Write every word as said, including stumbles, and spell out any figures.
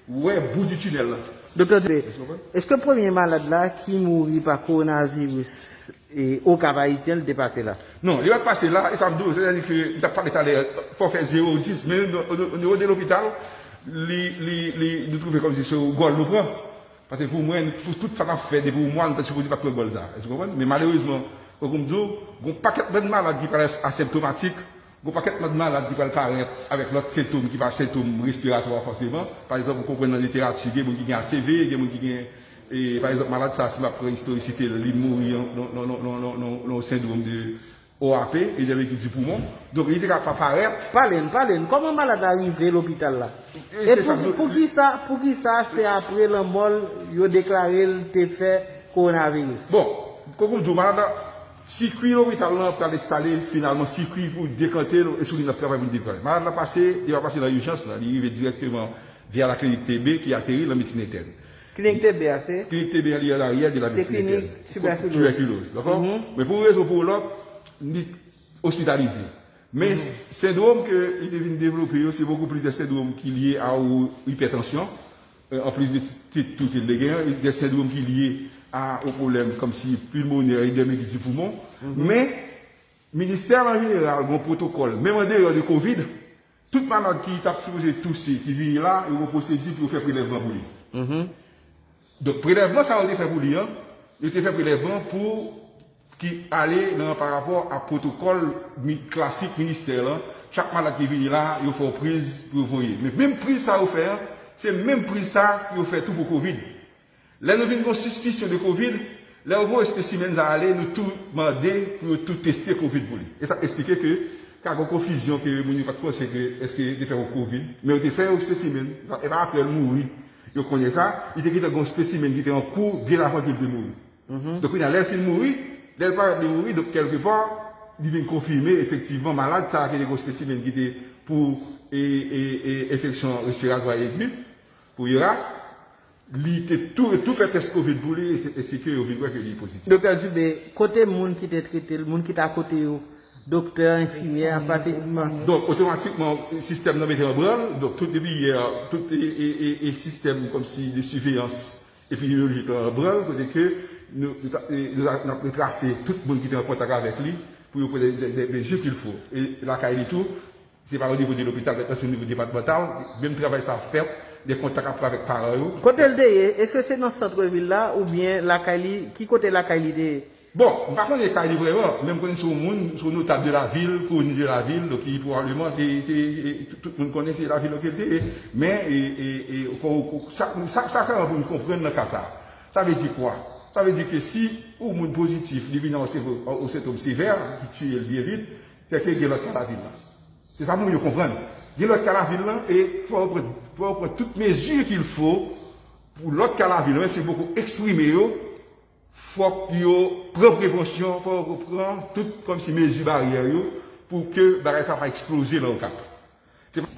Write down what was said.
Wè bout di tinèl la. Doktè Dubé, èske premye malad la ki mouri pa kowonaviris e o Kap Ayisyen li te pase la? Non, li pa t pase la, e sa m di w, sètadi ke m t ap pale talè, fò fè zewo dis, men o nivo de lopital, li, li, li, nou twouve kòmsi se yon gòl nou pran. Paske pou mwen, pou tout sa n ap fè depi yon mwa, nou ta sipoze pa t pran gòl sa. Èske w konprann? Men malerezman, tankou m di w, gen yon pakèt lòt malad ki parèt asenptomatik, gen yon pakèt lòt malad ki pral parèt avèk lòt sentòm ki pa sentòm respiratwa fòseman. Pa egzanp, ou konprann nan literati, gen moun ki gen A C V, gen moun ki gen, e, pa egzanp, malad sa, si m ap pran istorikte l, li mouri nan, nan, nan yon sendwòm de O A P, edèm aigu du poumon. Donk, li te ka pa parèt. Pale n, pale n, kòman malad la rive lopital la? E, e pou, poukisa, poukisa se apre lanmò l yo deklare l te fè kowonaviris? Bon, kòm m di w, malad la, sikui lopital lan pral enstale, finalman, sikui pou dekante l, e sou li n ap travay pou n dekante. Malad la pase, li pa pase nan ijans lan, li rive dirèkteman via la klinik T B ki ateri nan medsin entèn. Klinik T B a se? Klinik T B a li an aryè de la medsin entèn. Se klinik tibèkiloz. Tibèkiloz, dakò? Men pou yon rezon pou yon lòt, li ospitalize. Men sendwòm ke li te vin devlope yo, se bokou plis de sendwòm ki lye a ou ipètansyon, anplis de ti tit tou ke l te genyen, de sendwòm ki lye a ou pwoblèm kòmsi pilmonè, edèm aigu du poumon. Men, ministè an jeneral gen yon pwotokòl, menm andeyò de kovid, tout malad ki t ap sipoze touse, ki vini la, yo gen yon pwosedi pou yo fè prelèvman pou li. Donk, prelèvman sa yo te fè pou li an, yo te fè prelèvman pou ki ale nan parapò a pwotokòl klasik ministè lan. Chak malad ki vini la, yo fè yon priz pou yo voye. Men menm priz sa yo fè an, se menm priz sa yo fè tou pou kovid. Lè nou vin gen yon sispisyon de kovid, lè yo voye espesimenn sa ale, nou tou mande pou yo tou teste kovid pou li. E sa eksplike ke ka gen konfizyon ke moun yo pa t panse ke èske yo te fè yon kovid, men yo te fè yon espesimenn, e pa apre l mouri, yo konnen sa, li te gentan gen yon espesimenn ki te an kou byen avan ke l te mouri. Donk, kounye a, lè l fin mouri, lè l parèt li mouri, donk, kèlkepa, li vin konfime efektivman malad sa a ki te gen yon espesimenn ki te pou e, e, e, enfeksyon respiratwa egi, pou eras, li te tou, tou fè tès kovid pou li, e se, e se ke yo vin wè ke li pozitif. Doktè Dubé, kote moun ki te trete l, moun ki t akote yo, doktè, enfimyè, pratikman. Donk, otomatikman, sistèm nan mete an branl. Donk, tout depi yè, tout e, e, e, e sistèm kòmsi de siveyans epidemyolojik lan an branl, kote ke nou, nou ta, e, nou ta, n ap retrase tout moun ki te an kontak avèk li pou yo pran de, de, de mezi qu'il faut. E lakay li tou, se pa o nivo de lopital, men se o nivo depatmantal, menm travay sa ap fèt, de kontak ap pran avèk paran yo. Kote l te ye? Èske se nan sant vil la oubyen lakay li? Ki kote lakay li te ye? Bon, m pa konnen kay li vrèman, men m konnen se yon moun, se yon notab de la vil, koni de la vil, donk ki pwobableman te, te, e, tout, tout moun konnen se la vil ke l te ye. Men, e, e, e, kon, kon, sa, sa, sa ka pou n konprann nan ka sa. Sa vle di kwa? Sa vle di ke si yon moun pozitif, li vin a yon sevo-, yon sentòm sevè, ki tiye l byen vit, se ke gen lòt ka lavil la. Se sa moun yo konprann. Gen lòt ka lavil lan, e fò yo pran, fò yo pran tout mezi qu'il faut pou lòt ka lavil lan, menm si yo poko eksprime yo, fòk yo pran prevansyon, fòk yo pran tout kòmsi mezi baryè yo pou ke bagay sa pa eksploze nan Okap. Se pa